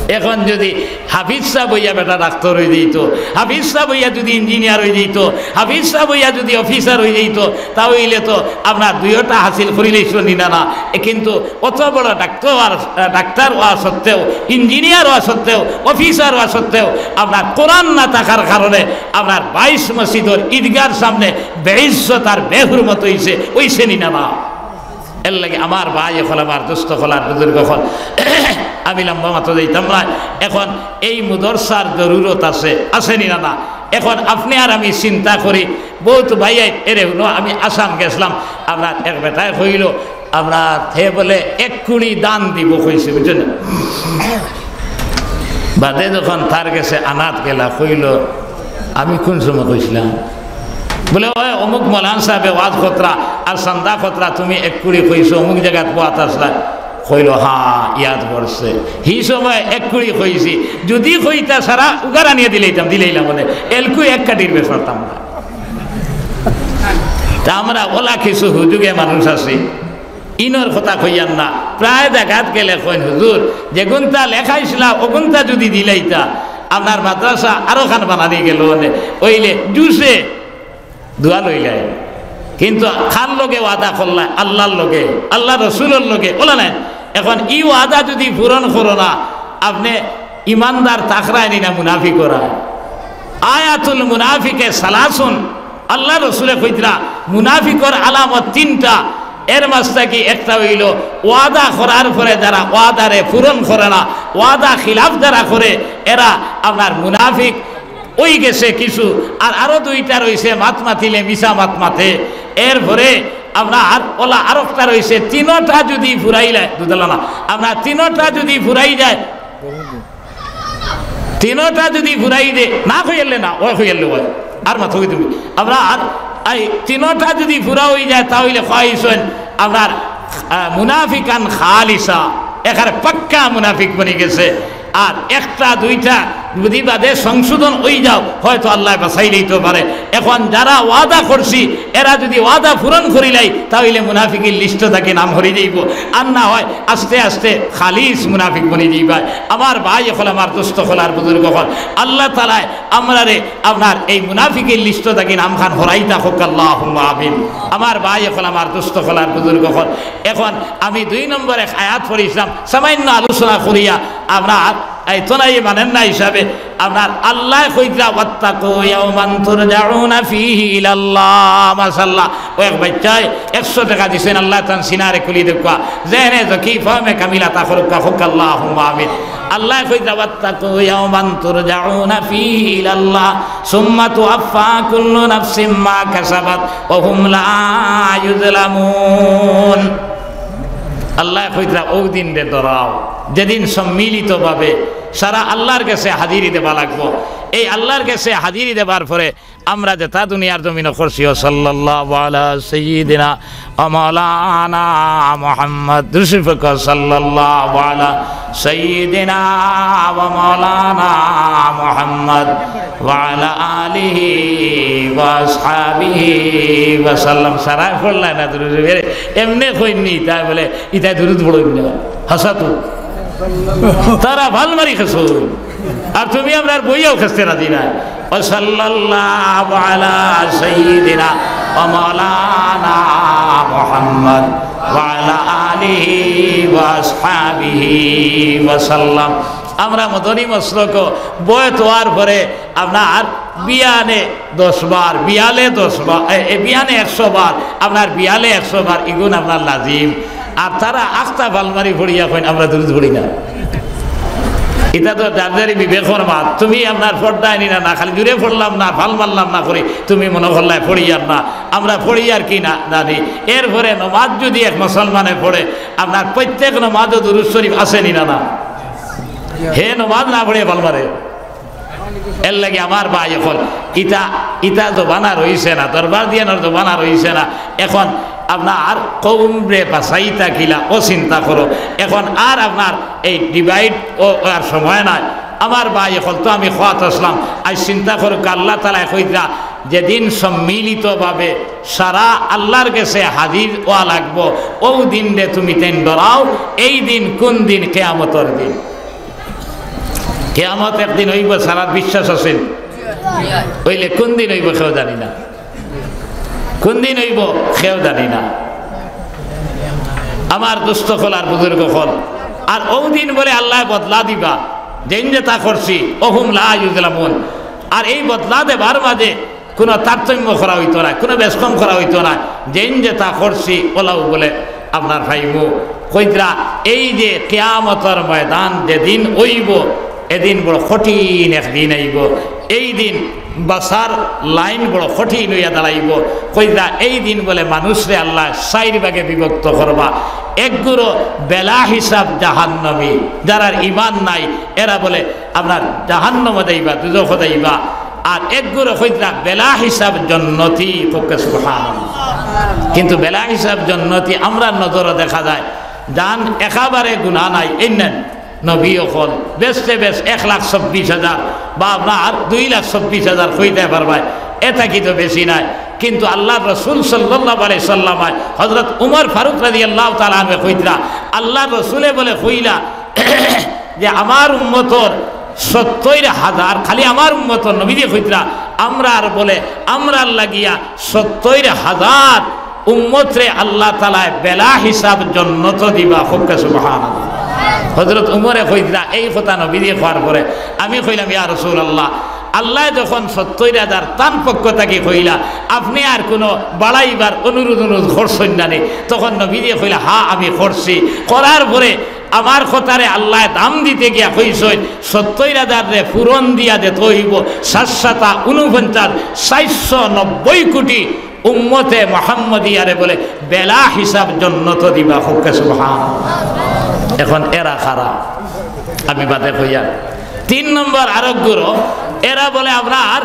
এখন যদি হাফিজ সাব অইয়া বেটা ডাক্তার অই যাইতো, হাফিজ সাব অইয়া যদি ইঞ্জিনিয়ার অই যাইতো, হাফিজ সাব অইয়া যদি অফিসার অই যাইতো, তা অইলে তো আপনার দুইওটা হাসিল করিলাইছইন নি না, না? এ কিন্তু অত বড় ডাক্তার, ডাক্তার অওয়া সত্ত্বেও, ইঞ্জিনিয়ার অওয়া সত্ত্বেও, অফিসার অওয়া সত্ত্বেও আপনার কোরআন না থাকার কারণে আপনার বাইশ মসজিদর ঈদগার সামনে বেইজ্জত আর বেহুরমত অইছে, অইছে নি না, না? এর লাগি আমার ভাই অকল, আমার দোস্ত অকল, আর বুজুর্গ অকল, আমি লম্বা মাতো যাইতাম না। এখন এই মুদরসার জরুরত আছে, আছে নি না, না? এখন আপনে আর আমি চিন্তা করি, বউত ভাইয়াইন, এরে হুনো, আমি আসাম গেছলাম, আপনার এক বেটায় কইলো, আপনার হে বলে এক কুড়ি দান দিব কইছে, বুঝছইন নি? বাদে যখন তার গেছে আনাত গেলা, কইলো, "আমি কুন সময় কইছলাম?" বলে, "ওই অমুক মৌলানা সাবে ওয়াজ করতরা আর চান্দা করতরা, তুমি এক কুড়ি কইছো, অমুক জাগাত বওয়াত আছলায়।" কইলো, "হ্যাঁ, ইয়াদ পড়ছে, হি সময় এক কুড়ি কইছি, যদি কইতা সারা উগার আনিয়া দিলাইতাম, দিলাইলাম, মানে এলকু এক কাঠির বেশ পারতাম না।" তা আমরা ওলা কিছু হুজুগে মানুষ আছি, ইনর কথা কইয়ার না, প্রায় জাগাত গেলে কইন, "হুজুর, যেগুনতা লেখাইছলা, ওগুনতা যদি দিলাইতা, আপনার মাদ্রাসা আরো খান বানানি গেলো অনে।" অইলে জুসে দোয়া লইলায়, কিন্তু কার লগে ওয়াদা করলায়? আল্লাহর লগে, আল্লাহর রসুলর লগে, ওলা নায়। এখন ই ওয়াদা যদি পূরণ করো না, আপনে ইমানদার থাকরায় নি না মুনাফিক অইরায়? আয়াতুল মুনাফিকে সালাসুন, আল্লাহর রসুলে কইতরা, মুনাফিকর আলামত তিনটা। এর মাঝ থাকি একটা অইলো, ওয়াদা করার পরে যারা ওয়াদারে পূরণ করে না, ওয়াদা খিলাফ যারা করে, এরা আপনার মুনাফিক অই গেছে কিছু। আর আরো দুইটা রইছে, মাত মাতিলে মিছা মাত মাতে। এরপরে আপনার ওলা আরোকটা রইছে, তিনোটা যদি ফুরাইলায়, দুদলা না, আপনার তিনোটা যদি ফুরাই যায়, তিনোটা যদি ফুরাই দে, না কইয়ারলে না, ওই কইয়ারলে ওই। আর মাথা কই তুমি। আপনার এই তিনোটা যদি ফুরা অই যায়, তা অইলে কইছইন আপনার, আহ, মুনাফিকান খালিসা, একেবারে পাক্কা মুনাফিক বনি গেছে। আর একটা দুইটা যদি বাদে সংশোধন অই যাও, হয়তো আল্লায় বাঁচাইলাইতো পারে। এখন যারা ওয়াদা করছি, এরা যদি ওয়াদা পূরণ করিলাই, তা অইলে মুনাফিকির লিস্ট থাকি নাম হরি যাইবো। আর না হয় আস্তে আস্তে খালিস মুনাফিক বনি যাইবা। আমার ভাই অকল, আমার দোস্ত অকল, আর বুজুর্গ অকল, আল্লাহ তাআলায় আমরারে আপনার এই মুনাফিকের লিস্ট থাকি নাম খান হরাইতা হউক, আল্লাহুম্মা আমিন। আমার ভাই অকল, আমার দোস্ত অকল, আর বুজুর্গ অকল, এখন আমি দুই নম্বর এক আয়াত পড়ছিলাম, সামান্য আলোচনা করিয়া আপনার আইতো না, ই মানেন না হিসাবে আপনার আল্লায় কইতরা, "ওয়াত্তাকু ইয়াওমান তুরজাউনা ফীহি ইলাল্লাহ।" মাশাআল্লাহ। ও এক বাচ্চায় একশো টেকা দিছইন, আল্লায় তান সিনারে খুলি দেউক্কা। যেনে যকি ফাহমে কামিল আতা করউক্কা, কউক্কা আল্লাহুম্মা আমিন। আল্লায় কইতরা, "ওয়াত্তাকু ইয়াওমান তুরজাউনা ফীহি ইলাল্লাহ, সুম্মা তুওয়াফফা কুল্লু নাফসিম মা কাসাবাত ওয়া হুম লা ইউজলামুন।" আল্লায় কইতরা, "অউ দিনরে ডরাও, যেদিন সম্মিলিতভাবে সারা আল্লার গেছে হাজিরি দেওয়া লাগবো।" এই আল্লার গেছে হাজিরি দেবার পরে আমরা যেতা দুনিয়ার জমিনো করছি, ও সাল্লাল্লাহু আলা সাইয়্যিদিনা ওয়া মাওলানা মুহাম্মদ, দুরূদ শরীফ পড়উক্কা, সাল্লাল্লাহু আলা সাইয়্যিদিনা ওয়া মাওলানা মুহাম্মদ ওয়া আলা আলিহি ওয়া আসহাবিহি ওয়া সাল্লাম। সারায় পড়লা না দুরূদ শরীফ? এমনে কইন নি, তাই বলে, "ইতায় দুরূদ পড়ইন না।" হাছা তো। তারা ফাল মারি খেছইন। আর তুমি আমরার বইয়াও খেছতে রাজি নায়। ওয়া সাল্লাল্লাহু আলা সাইয়্যিদিনা ওয়া মাওলানা মুহাম্মদ ওয়া আলা আলিহি ওয়া আসহাবিহি ওয়া সাল্লাম। আমরা মদনী মসলকো বয়ত অওয়ার পরে আপনার বিয়ানে দশ বার, বিয়ালে দশ বার, এ, এ, বিয়ানে একশো বার, আপনার বিয়ালে একশো বার, ইগুন আপনার লাজিম। আর তারা আখতা ফাল মারি পড়িয়া কইন, "আমরা দুরূদ পড়ি না।" ইতা তো যার যারই বিবেকর মাত। তুমি আপনার পর্দায় নিলা না, খালি জুরে পড়লাম না, ফাল মারলাম না করি, তুমি মনো করলায় পড়িয়ার না, আমরা পড়িয়ার কি না জানি। এরপরে নমাজ যুদি এক মুসলমানে পড়ে, আপনার প্রত্যেক নমাজো দুরূদ শরীফ আছে নি না? না, হে নমাজ না পড়ে ফাল মারে। এরলাগি আমার ভাই অকল, ইতা, ইতা জমানা রইছে না, দরবার দিয়ানোর জমানা রইছে না। এখন আপনার কওমরে বাচাইতা কিলা, অউ চিন্তা করো। এখন আর আপনার এই debate অ-, আর সময় নাই। আমার ভাই অকল, তো আমি কওয়াত আছলাম, আইজ চিন্তা করউক্কা, আল্লাহ তাআলায় কইতরা, যেদিন সম্মিলিতভাবে সারা আল্লার গেছে হাজির অওয়া লাগবো, অউ দিনরে তুমিতাইন ডরাও। এই দিন কুন দিন? কিয়ামতর দিন। কিয়ামত একদিন অইবো, সারার বিশ্বাস আছে নি? অইলে কুন দিন অইবো কেউ জানি না, কুন দিন অইবো কেউ জানি না। আমার দোস্ত অকল আর বুজুর্গ অকল, আর অউ দিন বলে আল্লায় বদলা দিবা, যেইন যেতা করছি, ওয়া হুম লা ইউজলামুন। আর এই বদলা দেবার মাঝে কুনু তারতম্য করা অইতো নায়, কুনু বেশকম করা অইতো নায়। যেইন যেতা করছি, অলাউ বলে আপনার পাইমু। কইতরা, এই যে কিয়ামতর ময়দান যেদিন অইবো, এদিন বড় কঠিন একদিন আইবো। এই দিন বাচার লাইন বড় কঠিন অইয়া দাঁড়াইবো। কইতরা, এই দিন বলে মানুষরে আল্লায় চাইর ভাগে বিভক্ত করবা। এক গুরু বেলা হিসাব জাহান্নামী, যারার ইমান নাই, এরা বলে আপনার জাহান্নামো যাইবা, দুজখো যাইবা। আর এক গুরু কইতরা বেলা হিসাব জন্নতি, কউক্কা সুবহানাল্লাহ। কিন্তু বেলা হিসাব জন্নতি আমরার নজরো দেখা যায়, যান একেবারে গুনা নাই, এইন নবী অকল বেশতে বেশ এক লাখ চব্বিশ হাজার বা আপনার দুই লাখ চব্বিশ হাজার কইতায় পারবায়, এ থাকি তো বেশি নায়। কিন্তু আল্লার রসুল সাল্লাল্লাহু আলাইহি সাল্লামে, হযরত উমর ফারুক রাদিয়াল্লাহু তাআলা আনহু কইতরা, আল্লার রসুলে বলে কইলা যে আমার উম্মতর সত্তইর হাজার, খালি আমার উম্মতর, নবীজি কইতরা, আমরার বলে, আমরার লাগিয়া সত্তইর হাজার উম্মতরে আল্লাহ তাআলায় বেলা হিসাব জন্নতো দিবা, কউক্কা সুবহানাল্লাহ। হযরত উমরে কইতরা, এই কথা নবীজি কওয়ার পরে আমি কইলাম, ইয়া রাসূলুল্লাহ, আল্লায় যখন সত্তইর হাজার তান পক্ষ থাকি কইলা, আপনে আর কুনু বাড়াইবার অনুরোধ, অনুরোধ করছইন না নি? তখন নবীজি কইলা, হ্যাঁ, আমি করছি। করার পরে আমার কথারে আল্লায় দাম দিতে গিয়া কইছইন, সত্তইর হাজাররে পূরণ দিয়া দিতে অইবো সাত সাতা ঊনপঞ্চাশ, চাইরশো নব্বই কোটি উম্মতে মুহাম্মদিয়ারে বলে বেলা হিসাব জন্নতো দিবা, কউক্কা সুবহানাল্লাহ। এখন এরা কারা? আমি বাদে কইয়ার। তিন নম্বর আরক গুরু, এরা বলে আপনার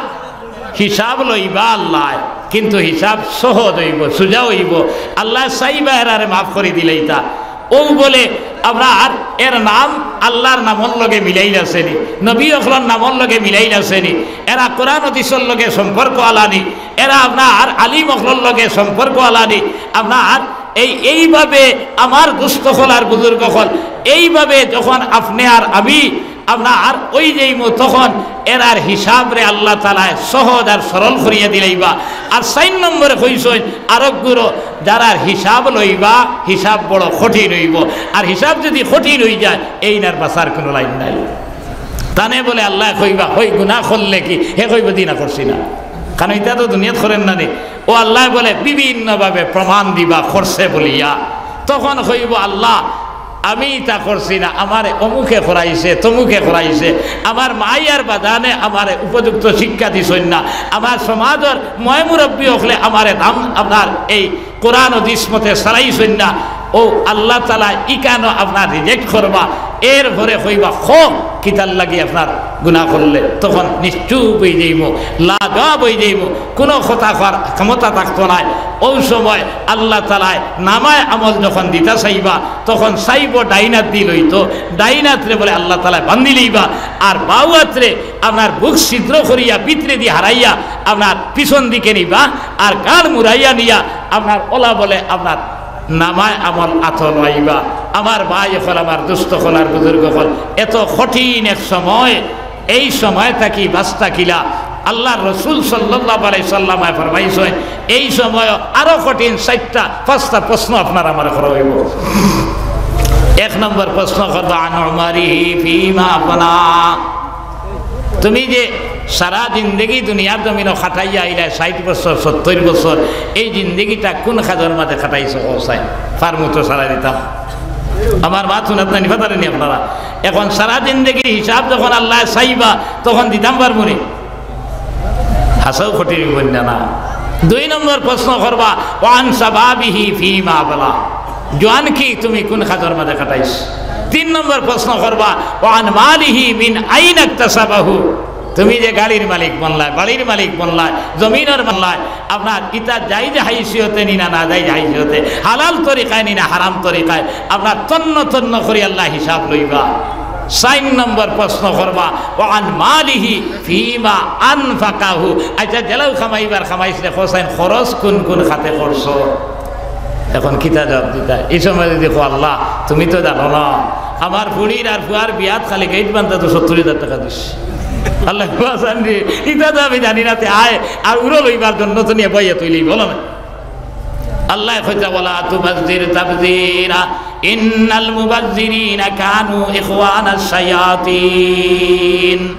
হিসাব লইবা আল্লায়, কিন্তু হিসাব সহজ অইবো, সুজা অইবো, আল্লায় চাইবা এরারে মাফ করি দিলাইতা। অউ বলে আপনার এর নাম আল্লার নামর লগে মিলাইল আছে নি, নবী অকলর নামর লগে মিলাইল আছে নি, এরা কোরআন হাদিসর লগে সম্পর্ক আলা নি, এরা আপনার আলিম অকলর লগে সম্পর্ক আলা নি। আপনার এই, এইভাবে আমার দোস্ত অকল আর বুজুর্গ অকল, এইভাবে যখন আপনে আর আমি আপনার অই যাইমু, তখন এরার হিসাবরে আল্লাহ তাআলায় সহজ আর সরল করিয়া দিলাইবা। আর চাইর নম্বরে কইছইন আরক গুরু, যারার হিসাব লইবা, হিসাব বড় কঠিন অইবো। আর হিসাব যুদি কঠিন অই যায়, এইন আর বাচার কুনু লাইন নাই। তানে বলে আল্লায় কইবা, "অই গুনা করলে কি?" হে কইবো, "জি না, করছি না।" কারণ ইতা তো দুনিয়াত করের না নি। ও আল্লায় বলে বিভিন্নভাবে প্রমাণ দিবা করছে বলিয়া। তখন কইবো, "আল্লাহ, আমি ইতা করছি না, আমারে অমুকে করাইছে, তমুকে করাইছে, আমার মাই আর বাদানে আমারে উপযুক্ত শিক্ষা দিছইন না, আমার সমাজর ময়-মুরব্বি অকলে আমারে দাম আপনার এই কোরআন হাদিস মতে চালাইছইন না।" ও আল্লাহ তাআলা ইখানো আপনার reject করবা। এরপরে কইবা, "খ, কিতার লাগি আপনার গুনা করলে?" তখন নিশ্চুপ অই যাইমু, লাজবাব অই যাইমু, কুনু কথা কওয়ার ক্ষমতা থাকতো নায়। অউ সময় আল্লাহ তাআলায় নামায় আমল যখন দিতা চাইবা, তখন চাইবো ডাইন আত দি লইতো, ডাইন আতরে বলে আল্লাহ তাআলায় বান্ধি লইবা, আর বাউ আতরে আপনার বুক ছিদ্র করিয়া ভিতরেদি হারাইয়া আপনার পিছন দিকে নিবা, আর ঘাড় মুড়াইয়া নিয়া আপনার অলা বলে আপনার নামায় আমল আতো লইবা। আমার ভাই অকল, আমার দোস্ত অকল, আর বুজুর্গ অকল, এত কঠিন এক সময়, এই সময় থাকি বাঁচতা কিলা? আল্লাহর রসুল সাল্লাল্লাহু আলাইহি সাল্লামে ফরমাইছইন, এই সময় আরো কঠিন চাইরটা পাঁচটা প্রশ্ন আপনার আমারে করা অইবো। এক নম্বর প্রশ্ন করবা, "আন উমারিহি ফিমা আফনা।" তুমি যে সারা জিন্দেগি দুনিয়ার জমিনো খাটাইয়া আইলায়, ষাইট বছর, সত্তইর বছর, এই জিন্দেগিটা কুন কাজর মাঝে খাটাইছো? কও চাই, পারমু তো সারা দিতাম। আমার মাত হুনাত নানি, ফাতারে নি আপনারা? এখন সারা জিন্দেগির হিসাব যখন আল্লায় চাইবা, তখন দিতাম পারমু নি? হাছাউ কঠিন অইবো না, না? দুই নম্বর প্রশ্ন করবা, "ওয়ান শাবাবিহি ফিমা আবলা।" জোয়ানকি তুমি কুন কাজর মাঝে খাটাইছো? তিন নম্বর প্রশ্ন করবা, "ওয়ান মালিহি মিন আইনা ইকতাসাবাহু।" তুমি যে গাড়ির মালিক বনলায়, বাড়ির মালিক বনলায়, জমিনর মালিক, আপনার ইতা জায়েজ হাইসিয়তে নি না নাজায়েজ হাইসিয়তে, হালাল তরিকায় নি না হারাম তরিকায়, আপনার তন্ন তন্ন করি আল্লায় হিসাব লইবা। চাইর নম্বর প্রশ্ন করবা, "ওয়ান মালিহি ফিমা আনফাকাহু।" আচ্ছা, যেলাউ কামাইবার কামাইছলে, কও চাইন খরচ কুন কুন খাতে করছো? এখন কিতা জবাব দিতা? এই সময় যদি কও, "আল্লাহ, তুমি তো জানো না, আমার ফুড়ির আর ফুয়ার বিয়াত খালি গেইট বান্ধা তো সত্তইর হাজার টেকা দিছি।" আল্লাহ, কও চাইন রে, ইতা তো আমি জানি না, তে আয় আর উরো লইবার জন্য তো নিয়া বইয়া তুই লইবি, বলো না? আল্লায় কইতা, "ওয়ালা তুবাজ্জির তাবযীরা, ইন্নাল মুবাজ্জিরিনা কানু ইখওয়ানাশ শায়াতিন।"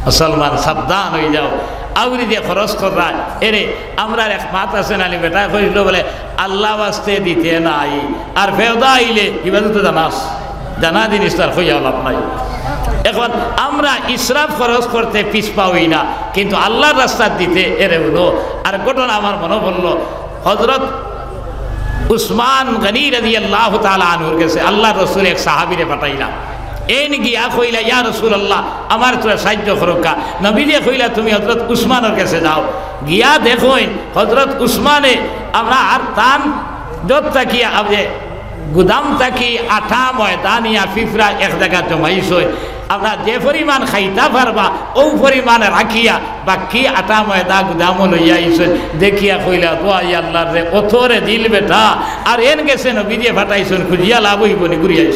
মুসলমান, সাবধান অই যাও। আউরি যে খরচ কররা, এরে, আমরার এক মাত আছে নানি, বেটায় কইছিল বলে, "আল্লাহ ওয়াস্তে দিতে নাই, আর ফেওদা আইলে, ইবাদতে জানাস।" জানা জিনিস তো আর কইয়া লাভ নাই। এখন আমরা ইসরাফ খরচ করতে পিছপা অই না, কিন্তু আল্লাহর রাস্তাত দিতে এরে হলো। আর ঘটনা আমার মনো পড়লো, হযরত উসমান গনি রাদিয়াল্লাহু তাআলা আনহুর গেছে আল্লাহর রসুল এক সাহাবীরে পাঠাইলা। এইন গিয়া কইলা, "ইয়া রাসূলুল্লাহ, আমারে তুরা সাইয্য করউক্কা।" নবীজিয়ে কইলা, "তুমি হযরত উসমানর গেছে যাও।" গিয়া দেখইন, হযরত উসমানে আমরা আর তান যত তাকিয়া, আব যে গুদাম থাকি আটা ময়দা নিয়া ফিফরা এক জাগাত জমাইছইন। আপনারা যে পরিমাণ খাইতা পারবা, অউ পরিমাণ রাখিয়া বাকি আটা ময়দা গুদামো লইয়া আইছইন। দেখিয়া কইলা, "দোয়াই আল্লাহর রে, অতরে দিল বেটা, আর এন গেছে নবীজিয়ে পাঠাইছইন, খুজিয়া লাভ অইবো নি, ঘুরিয়া আইস।"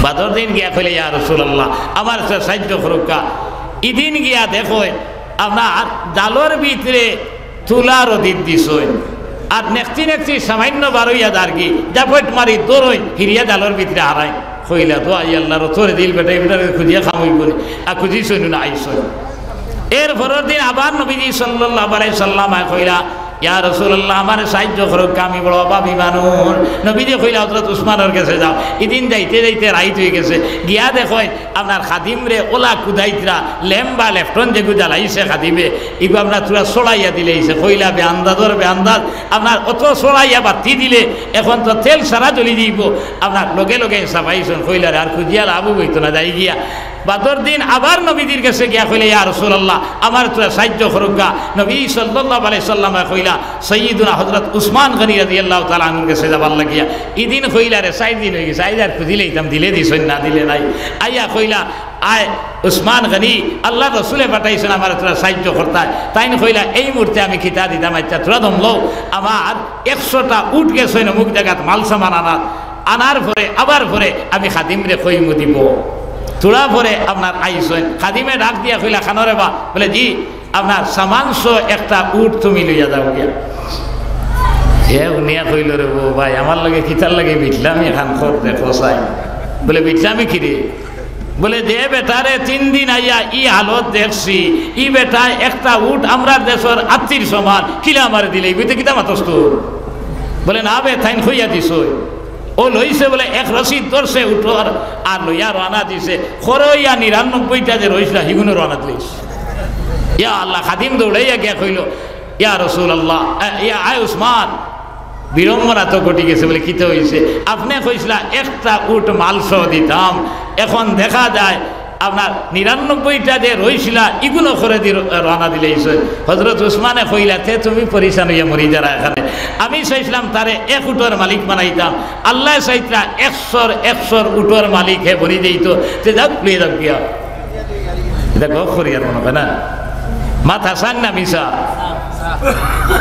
বাদর দিন গিয়া কইলা, "ইয়া রাসূলুল্লাহ, আমারে সাইয্য করউক্কা।" ইদিন গিয়া দেখইন, আপনারা ডালর ভিতরে তুলা রদিত দিছইন। আর নেকটি নেকটি সামান্য বারইয়া দারগি, জাপট মারি দৌড়ইন, হিরিয়া ডালর ভিতরে হারাইন। কইলা, "দোয়াই আল্লাহর, অতরে দিল বেটা, ই বেটারে খুজিয়া কাম অইবো নি?" আর খুজিছইন না, আইছইন। এর পরর দিন আবার নবীজি সাল্লাল্লাহু আলাইহি সাল্লামে কইলা, "ইয়া রাসূলুল্লাহ, আমারে সাইয্য করউক্কা, আমি বড় অভাবী মানুষ।" নবীজি কইলা, "হযরত উসমানর গেছে যাও।" ইদিন যাইতে যাইতে রাইত অই গেছে, গিয়া দেখইন আপনার খাদিমরে অলা কুদাইতরা, লেম্বা লেফটন যেগু জ্বালাইছে খাদিমে, ইগু আপনার তুরা ছড়াইয়া দিলে অইছে। কইলা, "বেআন্দাজর বেআন্দাজ, আপনার অত ছড়াইয়া বাতি দিলে, এখন তো তেল সারা জ্বলি যাইবো।" আপনার লগে লগে সাফাইছইন, কইলা, "রে, আর খুজিয়া লাভ অইতো না, যাই গিয়া।" বাদর দিন আবার নবীজির গেছে গিয়া কইলা, "ইয়া রাসূলুল্লাহ, আমারে তুরা সাইয্য করউক্কা।" নবী সাল্লাল্লাহু আলাইহি সাল্লামে কইলা, সাইয়্যিদুনা হযরত উসমান গনি রাদিয়াল্লাহু তাআলা আনহুর গেছে যাবার লাগিয়া। ইদিন কইলা, "রে, চাইর দিন অই গেছে, আইজ আর খুজিলাইতাম, দিলে দিছইন, না দিলে নাই।" আইয়া কইলা, "আয় উসমান গনি, আল্লাহর রসুলে পাঠাইছইন আমারে তুরা সাইয্য করতায়।" তাইন কইলা, "এই মুহূর্তে আমি কিতা দিতাম, আচ্ছা, তুরা দম লও, আমার একশোটা উট গেছইন অমুক জাগাত মাল সামান আনাত, আনার পরে আবার পরে আমি খাদিমরে কইমু দিবো।" থুড়া পরে আপনার আইছইন, খাদিমে ডাক দিয়া কইলা, "কানো রে বা?" বলে, "জি, আপনার সামান সহ একটা উট তুমি লইয়া যাও গিয়া।" হে হুনিয়া কইলো, "রে বো ভাই, আমার লগে কিতার লাগি বিটলামি খান কর দেখো চাই।" বলে, "বিটলামি কিরে?" বলে, "যে বেটারে তিন দিন আইয়া ই হালত দেখছি, ই বেটায় একটা উট আমরার দেশর আত্তির সমান, কিলা আমারে দিলে, বুঝতে কিতা মাতস তোর?" বলে, "না বে, তাইন কইয়া দিছইন।" ও লইছে বলে, এক রশিদ ধরছে উটর, আর লইয়া রওয়ানা দিছে। খরে অইয়া নিরানব্বইটা যে রইছলা, হিগুনও রওয়ানা দিলাইছে। ইয়া আল্লাহ, খাদিম দৌড়াইয়া গিয়া কইল, "ইয়া রাসূলুল্লাহ, এ, ইয়া আয় উসমান, বিড়ম্বনা তো ঘটি গেছে।" বলে, "কিতা অইছে?" "আপনে কইছলা একটা উট মালসহ দিতাম, এখন দেখা যায় আপনার নিরানব্বইটা যে রইছলা, ইগুলো খরে দি র-, রওয়ানা দিলাইছে।" হযরত উসমানে কইলা, "তে তুমি পরেশান অইয়া মরি যারা এখানে। আমি চাইছলাম তারে এক উটর মালিক বানাইতাম, আল্লায় চাইতরা একশর, একশর উটর মালিক হে বনি যাইতো, তে যাউক, লইয়া যাউক গিয়া।" ইটা গফ করিয়ার মনো অয় না? মাত হাছা না মিছা?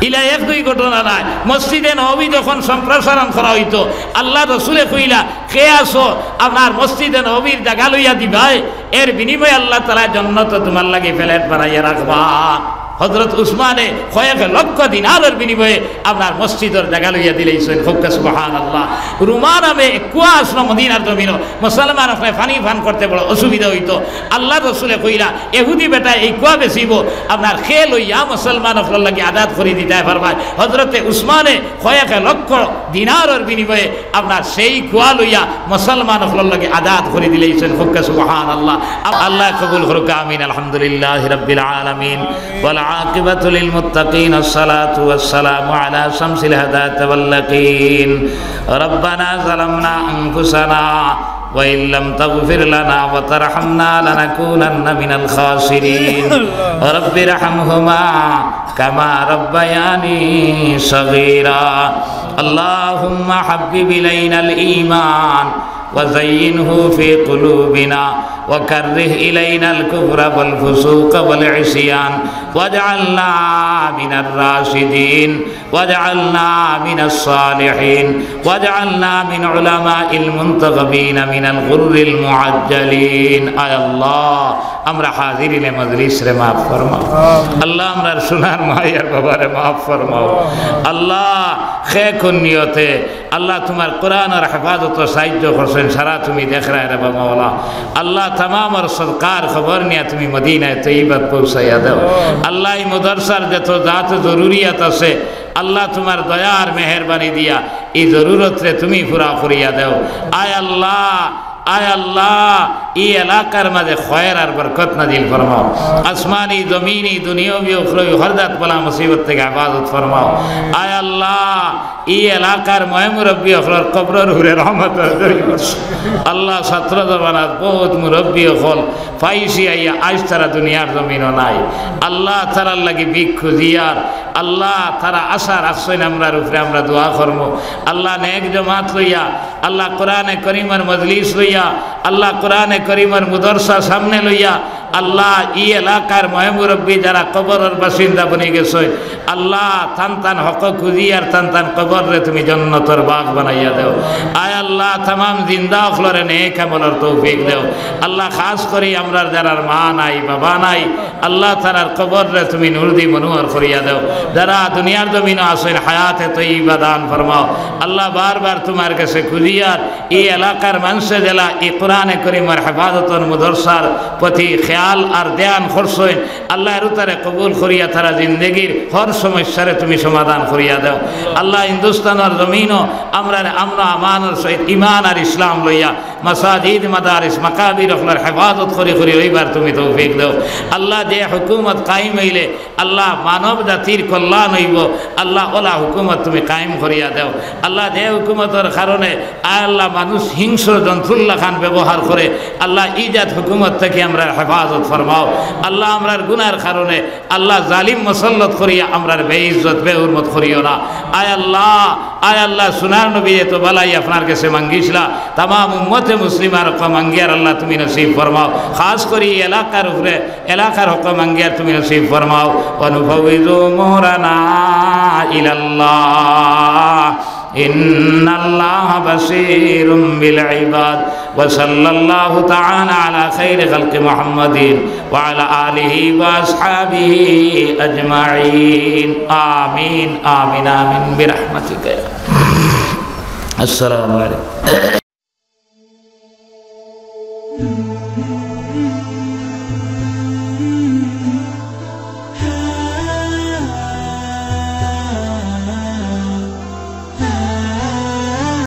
ইলা এক দুই ঘটনা নায়। মসজিদে নববী যখন সম্প্রসারণ করা অইতো, আল্লার রসুলে কইলা, "কে আছো, আপনার মসজিদে নববীর জাগা লইয়া দিবায়, এর বিনিময়ে আল্লাহ তাআলা জন্নতো তুমার লাগি flat বানাইয়া রাখবা।" হযরত উসমানে কয়েক লক্ষ দিনারর বিনিময়ে আপনার মসজিদর জাগা লইয়া দিলাইছইন। কউক্কা সুবহানাল্লাহ। রুমা নামে এক কুয়া আছলো মদিনার জমিনো, মুসলমান অকলে পানি পান করতে বড় অসুবিধা অইতো। আল্লার রসুলে কইলা, "এহুদি বেটায় এই কুয়া বেচিবো, আপনার হে লইয়া মুসলমান অকলর লাগি আজাদ করি দিতায় পারবায়।" হযরতে উসমানে কয়েক লক্ষ দিনারর বিনিময়ে আপনার সেই কুয়া লইয়া মুসলমান অকলর লাগি আজাদ করি দিলাইছইন। কউক্কা সুবহানাল্লাহ। আল্লায় কবুল করউক্কা, আমিন। আলহামদুলিল্লাহি রাব্বিল আলামিন। والعاقبة للمتقين، الصلاة والسلام على شمس الهداة واليقين. ربنا ظلمنا أنفسنا وإن لم تغفر لنا وترحمنا لنكونن من الخاسرين. رب ارحمهما كما ربياني صغيرا. اللهم حبب إلينا الإيمان وزينه في قلوبنا وكره إلينا الكفر والفسوق والعصيان واجعلنا من الراشدين واجعلنا من الصالحين واجعلنا من علماء المنتخبين من الغر المحجلين. আয় আল্লাহ, আমরার হাজিরিনে মজলিসরে মাফ ফরমাও। আল্লাহ, আমরার সোনার মাই আর বাবারে মাফ ফরমাও। আল্লাহ, কে কুন নিয়তে আল্লাহ, তুমার কোরআনর হেফাজতো সাহায্য করছইন, সারা তুমি দেখরায় রে বা মাওলা। আল্লাহ, তামামর সদকার খবর নিয়া তুমি মদিনায় তৈয়বাত পৌঁছাইয়া দেও। আল্লাহ, ই মাদ্রাসার যত জাত জরুরিয়াত আছে, আল্লাহ, তুমার দয়ার মেহেরবানি দিয়া ই জরুরতরে তুমি পুরা করিয়া দেও। আয় আল্লাহ, আয় আল্লাহ, ই এলাকার মাঝে খয়ের আর বরকত নাজিল ফরমাও। আসমানি, জমিনি, দুনিয়াবি উখরবি হর জাত বালা মুসিবত থাকি হেফাজত ফরমাও। আয় আল্লাহ, ই এলাকার ময় মুরব্বি অকলর কবরর উপরে রহমতর দরি বর্ষ। আল্লাহ, ছাত্র জমানাত বহুত মুরব্বি অকল পাইছি আইয়া, আইজ তারা দুনিয়ার জমিনো নাই। আল্লাহ, তারার লাগি ভিক খুজিয়ার। আল্লাহ, তারা আশা রাখছইন আমরার উপরে, আমরা দোয়া করমু। আল্লাহ, নেক জমাত লইয়া, আল্লাহ, কোরআনে করিমর মজলিস লইয়া, আল্লাহ, কোরআনে করিমর মুদরসা সামনে লইয়া, আল্লাহ, ই এলাকার ময় মুরব্বি যারা কবরর বাসিন্দা বনি গেছইন, আল্লাহ, তান তান হক খুজিয়ার তান তান কবররে তুমি জন্নতর বাগ বানাইয়া দেও। আয় আল্লাহ, তামাম জিন্দা অকলরে নেক আমলর তৌফিক দেও। আল্লাহ, খাস করি আমরার যারার মা নাই, বাবা নাই, আল্লাহ, তারার কবররে তুমি নূর দি মনোহর করিয়া দেও। যারা দুনিয়ার জমিনো আছইন, হায়াতে তৈয়বা দান ফরমাও। আল্লাহ, বারবার তুমার গেছে খুজিয়ার ই এলাকার মানষে যেলা ই কোরআনে করিমর হেফাজতর মুদরসার প্রতি খেয়াল আর ধ্যান করছইন, আল্লাহ, এরু তারে কবুল করিয়া তারা জিন্দেগির হর সমস্যারে তুমি সমাধান করিয়া দেও। আল্লাহ, হিন্দুস্তানর জমিনো আমরারে আমন আমানর সহিত ইমান আর ইসলাম লইয়া মাসাজিদ, মাদারিস, মাকাবির অকলর হেফাজত করি করি রইবার তুমি তৌফিক দেও। আল্লাহ, যে হুকুমত কায়েম অইলে আল্লাহ, মানব জাতির কল্যাণ অইবো। আল্লাহ, অলা হুকুমত তুমি কায়েম করিয়া দেও। আল্লাহ, যে হুকুমতর কারণে, আয় আল্লাহ, মানুষ হিংস্র জন্তুর লাখান ব্যবহার করে, আল্লাহ, ই জাত হুকুমত থাকি আমরার হেফাজত ফরমাও। আল্লাহ, আমরার গুনার কারণে, আল্লাহ, জালিম মুসল্লত করিয়া আমরার বেইজ্জত, বেহুরমত করিও না। আয় আল্লাহ, আয় আল্লাহ, সোনার নবী এত বালাই আপনার গেছে মাঙ্গিছলা, তামাম উম্মতে মুসলিমার হক্কো মাঙ্গিয়ার আল্লাহ তুমি নসিব ফরমাও। খাস করি ই এলাকার উপরে এলাকার হক্কো মাঙ্গিয়ার তুমি নসিব ফরমাও। ونفوض أمورنا إلى الله إن الله بصير بالعباد. وصلى الله تعالى على خير خلق محمد وعلى آله وأصحابه أجمعين. آمين، آمين، آمين برحمتك يا. السلام عليكم.